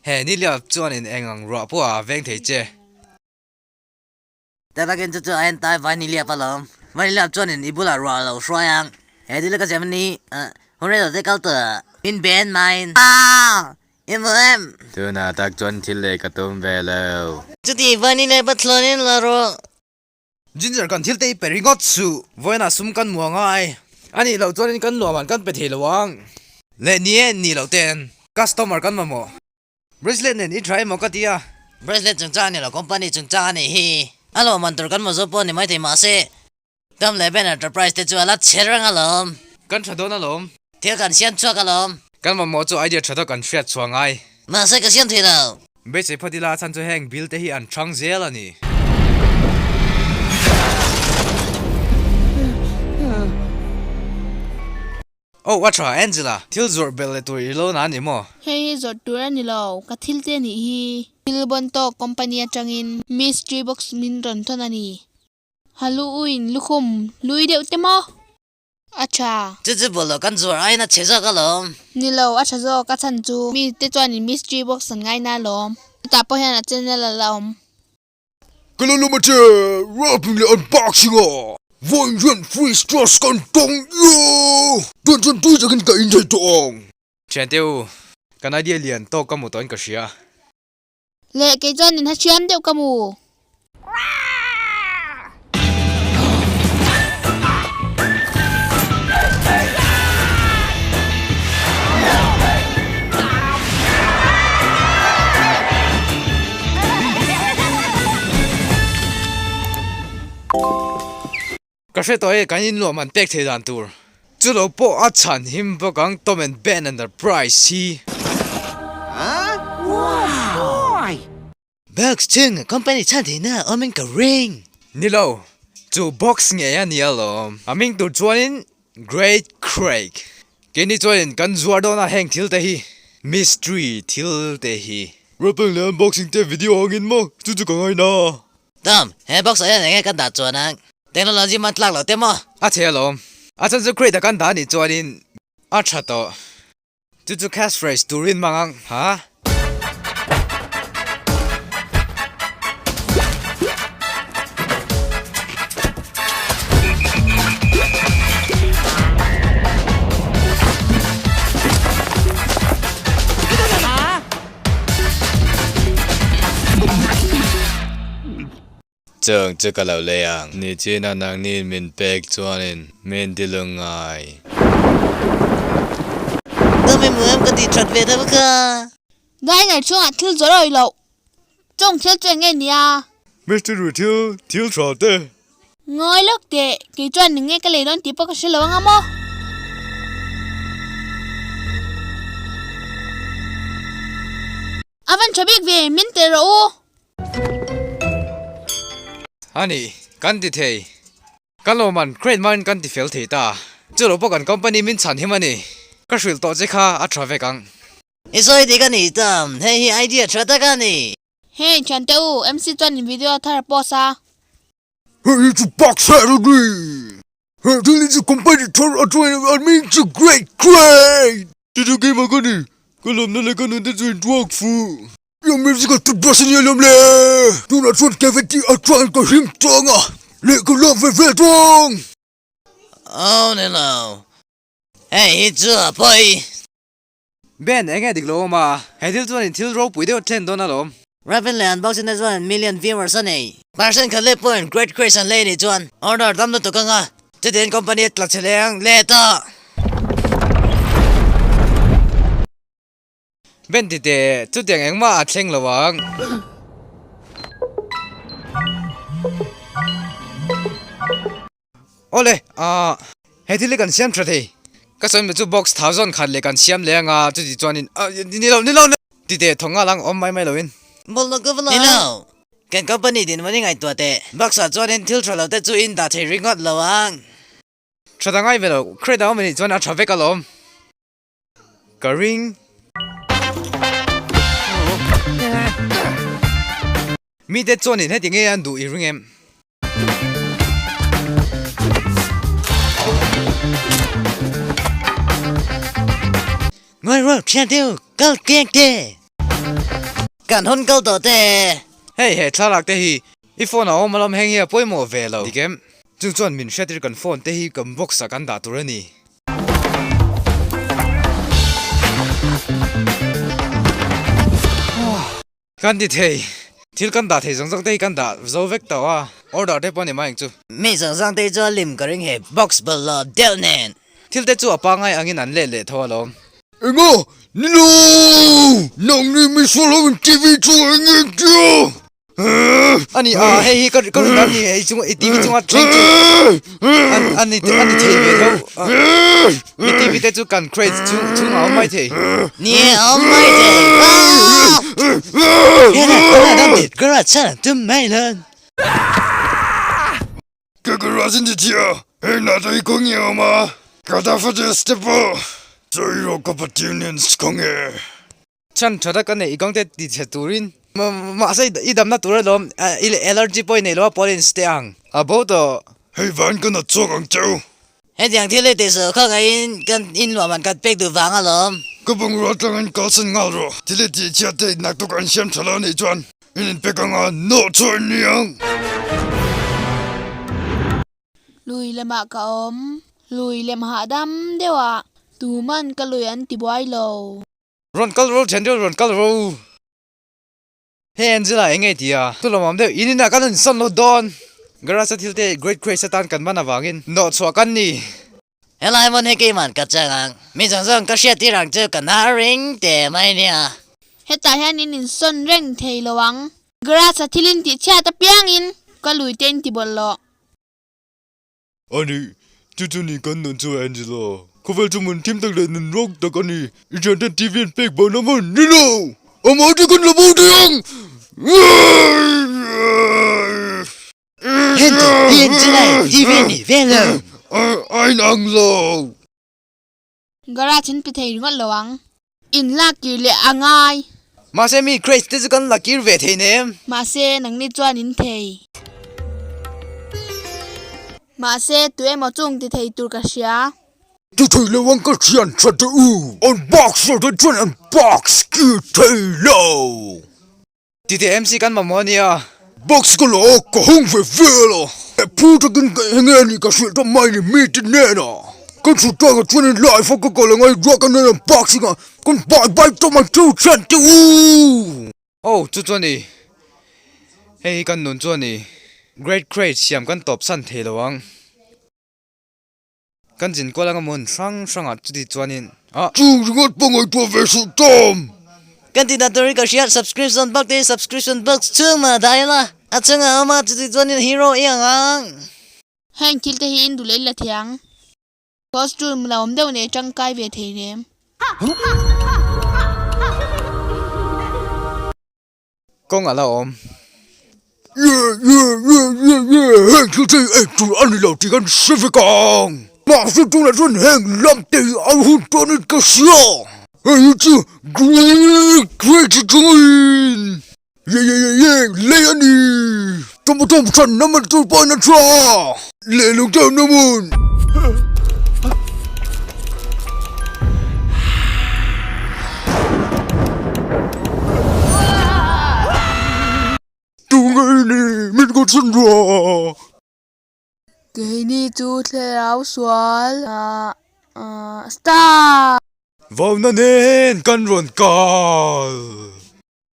He nihliap chuanin eng ang ruah pawh a veng thei che. Tatakin chu chu a en tai vai nihliap alawm. Vai nihliap chuanin i bulah ruah a lo hruai ang. He thil ka siam ni hun rei lo te kal tawh min ben maiin. Aaa! I hmu em? Tunah tak chuan thil lei ka tum ve lo. Chuti vai nihliap a thlawnin la rawh. Ginger kan thil te i pe ringawt suh. Vawiinah sum kan muang ai. A nih loh chuanin kan nuamah kan pe thei lo ang. Leh ni e, nih loh ten. Customer kan mamawh. Bracelet nen i tha emaw ka ti a. Bracelet chungchang a ni lo, company chungchang a nih hi. A lawmman tur kan maw zawk pawh ni maithei mahse, Tom leh Ben Enterprise te chu a la chhe reng alawm. Kan tha dawn alawm. Thil kan siam chhuak alawm. Kan mamawh chu idea tha deuh kan hriat chhuah ngai. Mahse ka siam thei lo. Beisei phawt ila chhan chu heng bill te hi an thang zel a ni. Oh a tha Angela, thil zawrh belh leh tur i lo na a ni maw? Hei hi zawrh tur a ni lo, ka thil te nih hi. Thil bawn tawk company atangin mystery box min rawn thawn a ni. Halu uin lukhum lui deuh te maw? A tha. Chu chu bawlhhlawh kan zuar aiin a chhe zawk alawm. Ni lo, a tha zawk a chhan chu. Mi te chuanin mystery box an ngaina alawm. Chutah pawh hian a channel a la awm. Ka la lawm a che, rapping leh unboxing a vawiin hian free stress kan tawng ia! Chuan chuan tui takin ka in thei tawh ang. Thiante u, kan idea lian tawk ka hmu tawhin ka hria. Leh kei chuan in hahriam deuh ka mu. Ka hre tawh e, kan inluah man pek thei dan tur. Chu lo pawh a chhan him bawk ang Tom and Ben Enterprise hi. Box chhung company chhan theihna a awm in ka ring. Ni lo, chu box ngei a ni alawm. A hming tur chuanin Great Craig. Keini chuanin kan zuar dawn a heng thil te hi. Mystery thil te hi. Rapping leh unboxing te video angin maw chu chu ka ngaina. Tom, he box ah hian enge kan dah chuan ang? Technology man tlak lo te maw? A chhe alawm. A chhan chu crate a kan dah anih chuanin a tha tawh. Chu chu cash phrase turin mang ang, ha? Chung chu ka lo lei ang. Nichina nangni min pek chuanin min ti lungngai. Ka mi hmu em ka tih that ve deuh kha. Diner chhungah thil zawrh awih loh. Chung thil chu eng nge nia? Mystery thil, thil tha te. Ngawi lawk teh, kei chuan eng nge ka lei dawn tih pawh ka hre lo anga maw? A van tha bik ve, min tel rawh u. A ni, kan ti thei. Kan lo man crane man kan ti fel thei ta. Chu lo pawh kan company min chhan him a ni. Ka hrilh tawh che kha a tha vek ang. I sawi dik a ni Tom, hei hi idea tha tak a ni. Hei thiante u, MC chuan in video thar a post a. Hei hi chu park ser a ni. Hei thil hi chu company thar atangin an hming chu Great Crane. Chu chu keimah ka ni, ka lawmna leh ka nun te chu in tuak fuh. Your musical toothbrush a ni alawm le. Tunah chuan cavity atangin ka hlim tawng a, leh ka lawm ve ve tawng. Oh ni lo, hei hi chu a pawi. Ben, enge dik lo awm a? He thil chuan in thil ropui deuh thlen dawn alawm. Raven leh Unboxing te chuan million viewers a nei. Percent khat leh pawhin Great Chris an lei nih chuan order tam lutuk anga chutin company a tla chhe leh ang leh tawh. Ben ti teh, chutiang engmah a thleng lo ang. Awle, aah he thil hi kan siam tha thei. Ka sawi mai chu box thousand khat leh kan siam leh anga chuti chuanin ah ni lo ni lo ti teh thawng nghal ang awm mai mai loin. Ni lo, kan company dinhmun i ngaihtuah teh. Box ah chuanin thil tha lo te chu in dah thei ringawt lo ang. Tha ta ngai ve lo, crate a awm anih chuan a tha vek alawm. Ka ring. Mite chuanin heti ngei an duh i ring em? Ngawi rawh thian deuh kal keng teh. Kan hun kal tawh te. Hei he thlalak te hi i phone a awm alawm heng hi a pawimawh ve lo. Dik em? Chung chuan min hriatir kan phone te hi kan box ah kan dah tur a ni. Kan ti thei. Thil kan dah thei zawng zawng te hi kan dah zo vek tawh a, order te pawh a ni mai ang chu. Mi zawng zawng te chu a lim ka ring he box bawlhhlawh deuh nen. Thil te chu a pangai angin an let leh tho alawm. Enga? Ni lo! Nangni misual ho in TV chu eng nge tia? Ani a hei hi ka ka rin dan ni hei chung i TV chunga thleng chu an ani ani thei ve tho i TV te chu kan crate chung chhungah a awm mai thei. Ni e a awm mai thei. Ka garage in ti thia hei na te hi khaw nge awm a ka ta fate step a sawi rawh ka pathian hian khaw nge. Chhan tha tak a neih i kawng te ti chhe turin mahse i damna tur alawm i allergy pawh i nei lo a pawl in stay ang a bo tawh. Hei van ka nat chhuak ang cheu. Hetiang thil hi tihsuh kha ngaiin kan inluah man kan pek duh vang alawm. Ka bungrua atangin kalsan nghal rawh. Thil hi tih chhiat te naktuk an siam tha lo anih chuan in inpek anga nawh chhuah in ni ang. Lui lemah ka awm. Lui lem hahdam deuhah tuman ka lui an ti buai lo. Rawn kal ro then deuh rawn kal ro. Hei Angela eng nge ti a? Chu lawmawm deuh in inah kan rawn sawn lo dawn. Garage a thil te Great Craze atan kan man avangin nawh chhuah kan ni. Helai hmun hi keiman ka chang ang. Mi zawng zawng ka hriat tir ang chu ka hnar ring teh mai nia. Hetah hian in insawn reng thei lo ang. Garage a thil in tih chhiat apiangin ka lui te in ti bawlh loh. Ani, chu chu ni kan nun chu Angela. Khawvel chu mun thim tak leh nun rawk tak a ni. I thian ten TV an pek bo na maw? Ni lo! Amah chu kan la bo thei ang! Hente, hi Angela i TV ni ve lo. A inang lo. Garage in pe thei ringawt lo ang. In lak kir leh a ngai. Mahse mi crates te chu kan la kir ve thei nem. Mahse nangni chuan in thei. Mahse tu emaw chung ti thei tur ka hria. Ti thei lo ang ka thian tha teh u. An box lo te chuan an box kir thei lo. Titeh MC kan mamawh a nia. Box ka la a, ka hung ve vel a. Phu takin ka eng nge ni ka hrilh ta mai ni mi ti nen a. Kan chhut tang ah chuanin live a ka kal angai ruah ka nen an boxing a, kan bye bye ta mai chu thian teh u. Oh chu chu a ni. Hei hi kan nun chu a ni. Great Crate siam kan tawp san thei lo ang. Kan zin kual anga hmun hrang hrangah chuti chuanin ah. Chung ringawt pawh ngaihtuah ve suh Tom! Kan ti dan turin ka hria, subscription box te hi subscription box chhung mah dah ila, a chungah awm a, chuti chuanin hero i ang ang. Heng thil te hi in duh leh la thiang. Costume la awm deuh nei tangkai ve thei nem. Kawng a la awm. Ye ye ye ye ye heng thil te hi ei tur a ni lo tih kan hre vek ang. Mahse tunah chuan heng lam te hi an hun tawnin ka hria. Hei hi chu great great chungin ye ye ye ye lei a ni. Tomato hran na man tur pawhin a tha. Lehlung deuh na hmun. Tunge i ni? Min ko chhan rawh. Keini chu thlarau sual star. Vauna nen kan rawn kal.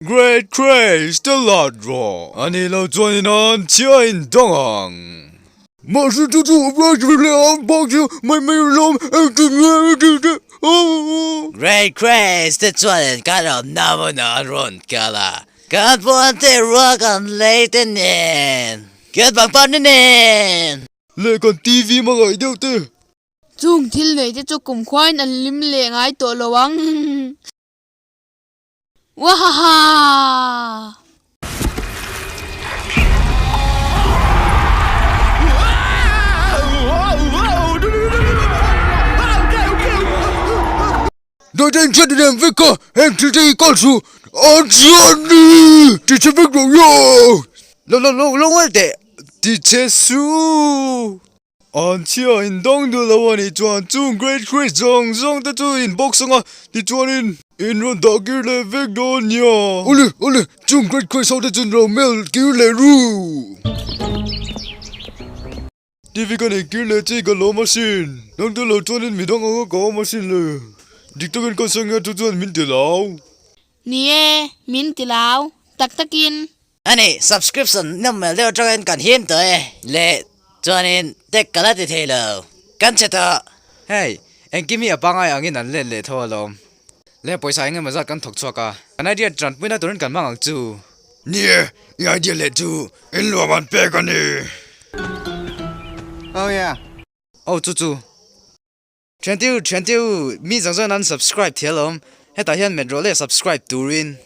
Great Christ a lat rawh. Ani lo chuan in an chhia in dawng ang. Mahse chu chu a bak ve leh ang bak chu mai mai lawm engtin nge i tih teh aw. Great Christ te chuan in kan awm na hmun ah an rawn kal a, kan puan te ruak an lei te nen, kan pangpar te nen. Leh kan TV hmangaih deuh te. Chung thil nei te chu kumkhuain an lim leh ngai tawh lo ang. Wahaha! Daiten hriat i nem vek kha, heng thil te hi kal suh, an chhia an ni, ti chhe vek lo ya! Lo lo lo lo ngawi teh, ti chhe suh! An chhia in dang duh lo a nih chuan chung Great Great zawng zawng te chu in box anga tichuanin in rawn dah kir leh vek dawn nia. Awle awle chung Great Great ho te chu in lo mail kir leh ru. TV ka nei kir leh che ka lawm asin. Nang te lo chuanin midang anga ka awm asin le. Dik takin ka sawi nge chu chuan min ti lau. Ni e, min ti lau. Tak takin. Ani, subscription nawm mel deuh atangin kan him tawh e. Le, chuanin tag ka la ti thei lo. Kan che tawh. Hei, engkim hi a pangai angin an let leh tho alawm. Le, pawisa eng emaw zat kan thawk chhuak a. Kan idea tanpuina turin kan hmang ang chu. Ni e, i idea leh chu in luam an pek a ni. Oh yeah. Oh chu chu. Thiantiu, thiantiu, mi zawng zawng an subscribe thial awm. Hetah hian met rawh le subscribe turin.